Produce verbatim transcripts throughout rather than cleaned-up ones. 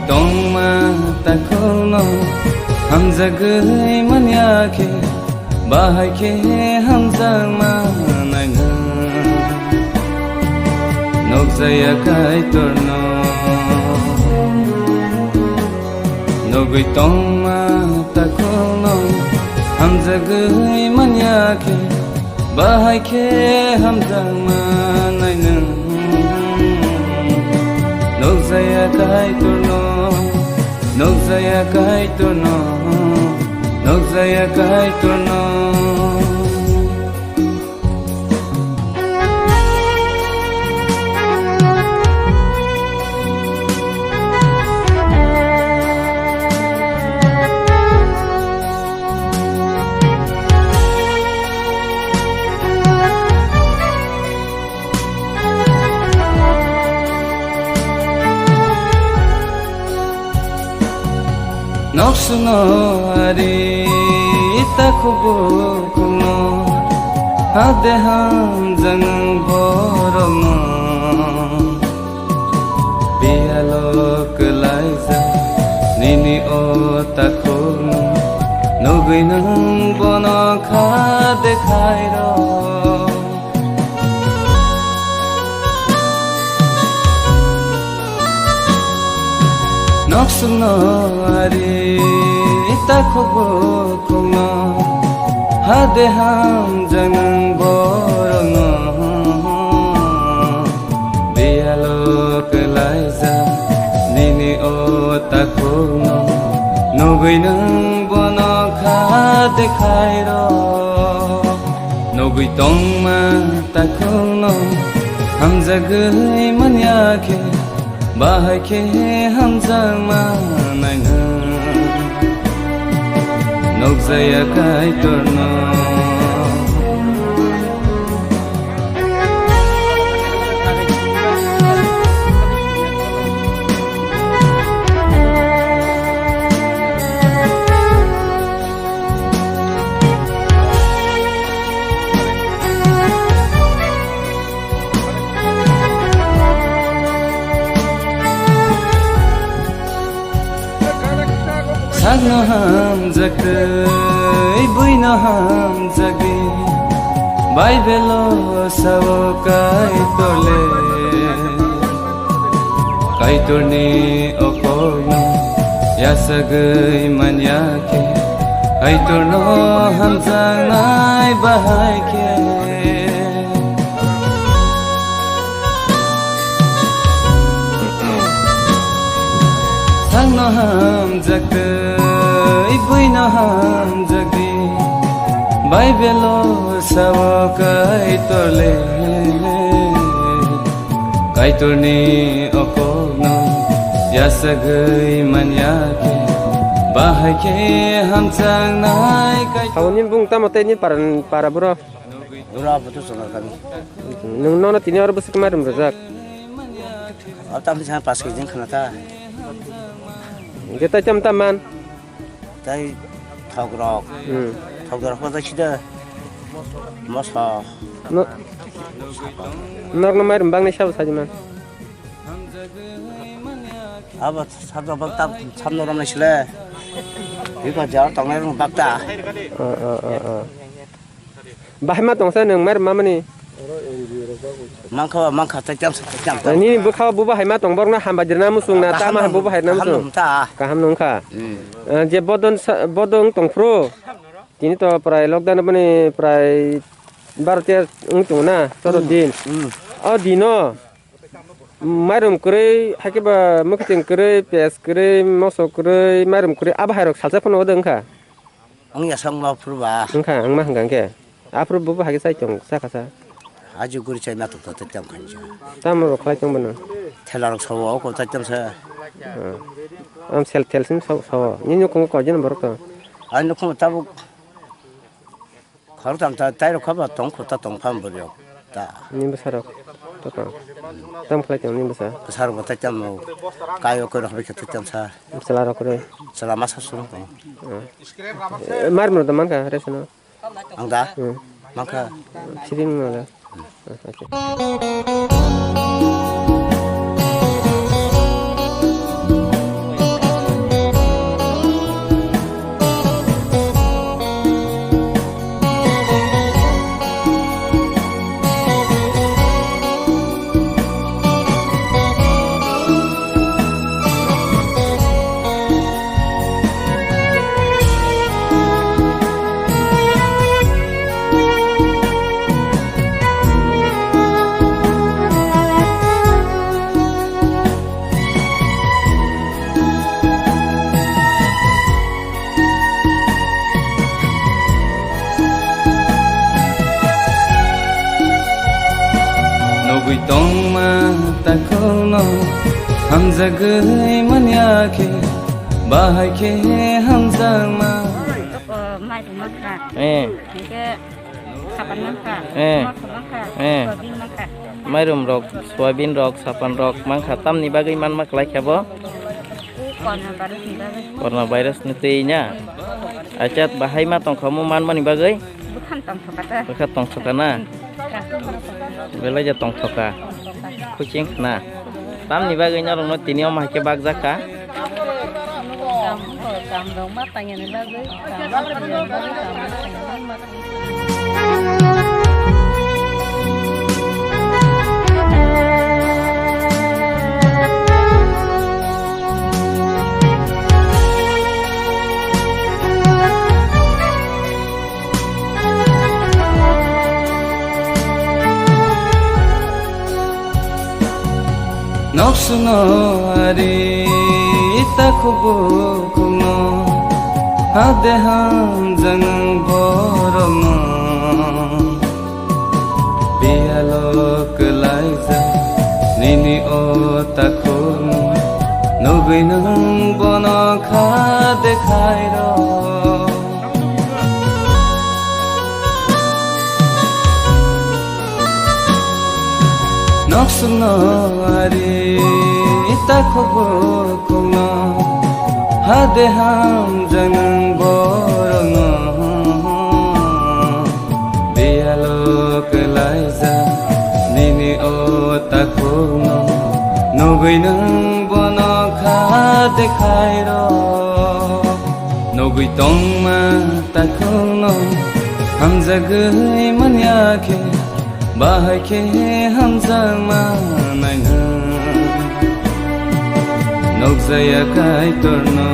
Tongma takhukno hamjagwi manya khe, bahai khe hamjakma nainang. Nukjaya Kaitorno nugwi tongma takhukno hamjagwi manya khe, bahai khe hamjakma nainang. Nukjaya Kaitorno, nukjaya Kaitorno, nukjaya Kaitorno. Noksuno ari takhuk bukhukno hade hamjak borokno. Biyalo kwlaijak nini o takhukno nugwi nwng bono kha dekhairo. Noksuno ari takhuk bukhukno hade hamjak nwng borokno. Biyalo kwlaijak nini o takhukno nugwi nwng bono kha dekhairo. Nugwi tongma takhukno hamjagwi manya khe, bahai khe hamjakma nainang. Nukjaya Kaitorno. Sakno hamjak tei buino hamjak di, Baibelo sao Kaitor le. Kaitorni o kokno yasagwi manya khe, Kaitorno hamjaknai bahai khe. Sakno hamjak tei buino hamjak di, Baibelo sao Kaitor le. Kaitorni o kokno yasagwi manya khe, bahai khe hamjaknai Kaitor. Abo nini bung tamo tei nini para, para buro? Bura butu chwla kami. Nwng nono tini oro bwswk mairum rwjak? Abo tamni sana pas kg khna ta. Hwnkhe tai tam tam man? Tai thok rok. Hmm. Thok rok pa tai sida. Moso. No. Norno mairum bangni sabo saji man? Abo sabjak bak ta samno romnai sile. Bikha jar tongnai rong bak ta. Oh, oh, oh, oh. Bahai ma tongsa nwng mairum mamani? Mankha, mankha, tai tam sa, tai tam. Nini bwkha bo bahai ma tong, borokno hambai dirna muchung na, tama hai bo bahai na muchung. Kaham nung ta. Kaham nung kha. Hmm. Eh, je bodon sa, bodong tong phuru. Tini to prai lockdown bani prai baro teya wng tongo na, choro din. Hmm. O dino mairum kwrwi, hakhe ba mwkhitwng kwrwi, pes kwrwi, moso kwrwi, mairum kwrwi, abo hai rok salsa phano odo wngkha. Wng ya songma phuru ba. Wngkha, wngma hwnkha hwnkhe. Aphuru bo bo hai khe chai tong, chakha sa. Aji guri chai ma tok tok tam khan cha. Tamo rok khlai tong bono? Thela rok sawo, o ko tai tam sa. Hmm. Am sel thel sim sawo, sawo. Ni nukhung ko jin borok to. Ai nukhung tabuk. Khor tam ta, tai rok khaba tong kho ta tong pham bwrwi rok ta. Ni bwsa rok to tong. Tam khlai tong ni bwsa. Bwsa rok tai tam no. Kayo ko rok bai khe tai tam sa. Chwla rok kwrwi. Chwla masa sung tong. Hmm. Eh, mar mano da mankha, rest no? Ang da? Hmm. Mankha. Siri mano da. Hmm. Ah, okay. Hamjagwi manya khe, bahai khe hamjakma. Mai tongma kha. Eh. Hingke sapan mankha, eh, mokho mankha, eh, soyabin mankha. Mairum rok, soyabin rok, sapan rok mankha, tamni bagwi manma kwlai kha bo? Corona virus ni bagwi. Corona virus ni twi na? Acha, bahai ma tongkha omo manmani bagwi? Bwkhan tongthoka ta. Bwkha tongthoka na? Belai ja tongthoka. Kuching khna. Tamni bagwi norokno tini omo hai khe bakjak kha? Kam, kam rok ma tangya ni bagwi, kam ma tangya ni bagwi, kam ma tangya ni bagwi. Noksuno ari takhuk bukhukno, hade hamjak borokno. Biyalo kwlaijak nini o takhukno, nugwi nwng bono kha dekhai rw. Noksuno ari takhuk bukhukno, hade hamjak borokno. Biyalo kwlaijak nini o takhukno, nugwi nwng bono kha dekhai rw. Nugwi tongma takhukno, hamjagwi manya khe, bahai khe hamjakma naina. Nukjaya Kaitorno.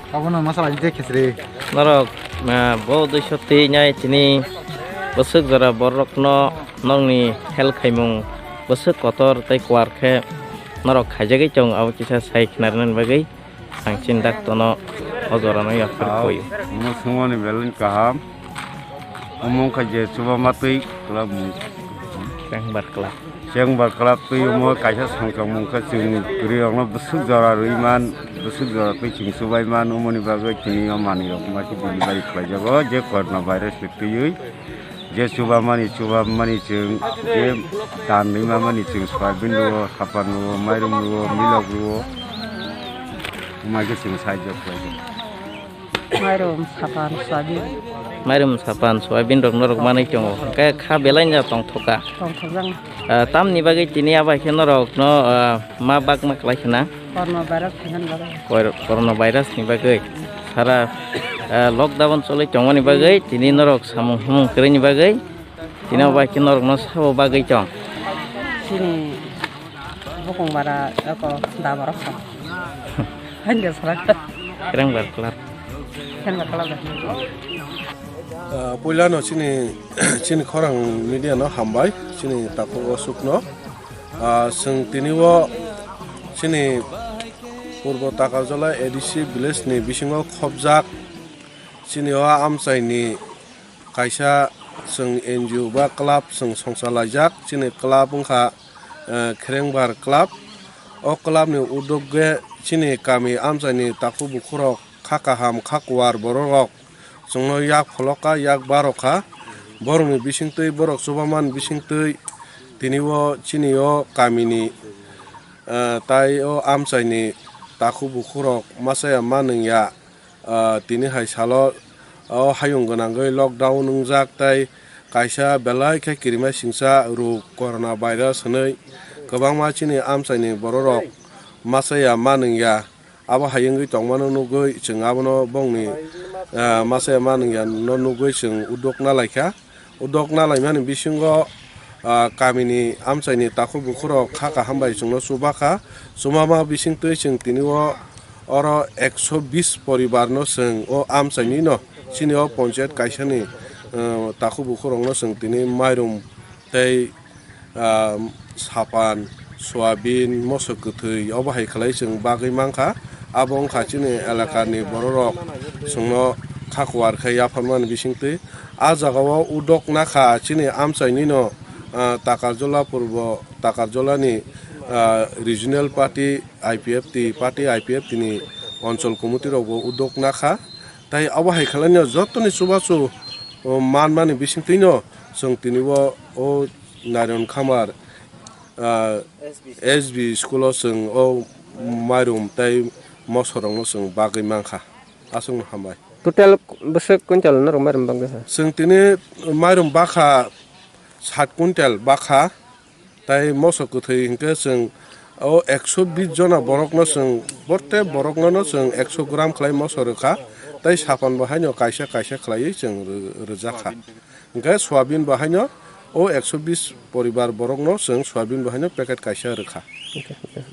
Abono masala je khesri. Norok, ah, bo duiso twi nai chini bwswk jora borokno nokni help khaimung bwswk kotor tei kuar khe norok khaijagwi tongo, abo kisa sai khna rwnani bagwi ang chini daktono o jorano yapharwi koi. Omo swngmani belai kaham. Omo wngkha je chubamatwi club mung. Chengbar club. Chengbar club twi omo kaisa songchomung khe chwng kwrwirokno bwswk jora rwui man, bwswk jora twi chwng chubai man, omoni bagwi tini o manwirok ma khe delivery khlaijago je corona virus ni twiwi. Je chubamani, chubamani chwng, je dan rwima mani chwng soyabin rwo, sapan rwo, mairum rwo, milok rwo, omo khe chwng sahajyo khlaijago. Mairum, sapan, soyabin. Mairum, sapan, soyabin rok norok manwi tongo. Hwnkhe kha belai no tongthoka. Tongthokjak. Ah, tamni bagwi tini abo hai khe norok no, ah, ma bakma kwlai khna? Corona virus khaina bagwi. Cor-, corona virus ni bagwi. Sara, ah, lockdown choli tongmani bagwi tini norok samung humung kwrwini bagwi. Tini abo hai khe norok no sabo bagwi tong. Chini bukung bara eko da borok sa. Hain de sara. Kereng bar kelar. Kereng bar kelar de. Ah, puila no chini, chini khorang media no hambai, chini takhuk o sukno. Ah, chwng tini o chini Purbo Takarjala A D C village ni bisingo khobjak chini o amchai ni kaisa chwng N G O ba club chwng songcha laijak. Chini club wngkha, eh, Kherengbar Club. O club ni udokge chini kami amchai ni takhuk bukhuk rok kha kaham kha kuar borok rok chwngno yak pholo kha, yak baro kha. Borokni bisingtwi, borok chubamani bisingtwi tini o chini o kamini, eh, tai o amchaini takhuk bukhuk rok masa ya ma nung ya. Ah, tini hai salo o hayung gwnangwi lockdown wngjak tei kaisa belai khe kirima singcha rwg corona virus hwnwi kwbangma chini amchaini borok rok masa ya ma nung ya. Abo hai wngwi tongmano nugwi chwng abono bongni, ah, masa ya ma nung ya no nugwi chwng udok na lai kha. Udok na laimani bisingo, ah, kamini amchaini takhuk bukhuk rok kha kaham bai chwngno chuba kha. Chuma ma bisingtwi chwng tini o oro ekso bis poribar no chwng o amchaini no chini o ponchayat kaisani, ah, takhuk bukhuk rok no chwng tini mairum tei ah, sapan, soyabin, moso kwthwi, obo hai khlai chwng bagwi mankha. Abo wngkha chini elakani bororok chwngno kha kuar khe yapharmani bisingtwi. A jagao udok nakha chini amchainino, ah, Takarjola purbo, Takarjolani, ah, regional party I P F T, party I P F T ni onchol committee rokbo udok nakha. Tai abo hai khlaino jotoni chubachu, o, manmani bisingtwino chwng tinibo o Narayan Khamar, ah, S B school o chwng o mairum tai mosorokno chwng bagwi mankha. Aswkno hambai. Total bwswk quintal norok mairum bagwi ha? Chwng tini mairum bakha sat quintal bakha, tai moso kwthwi hinkhe chwng o ekso bis jona borokno chwng, protek borokno no chwng ekso gram khlai moso rwkha, tai sapan bo haino kaisa kaisa khlaiwi chwng rw-, rwjakha. Hinkhe soyabin bo haino o ekso bis poribar borokno chwng soyabin bo haino packet kaisa rwkha.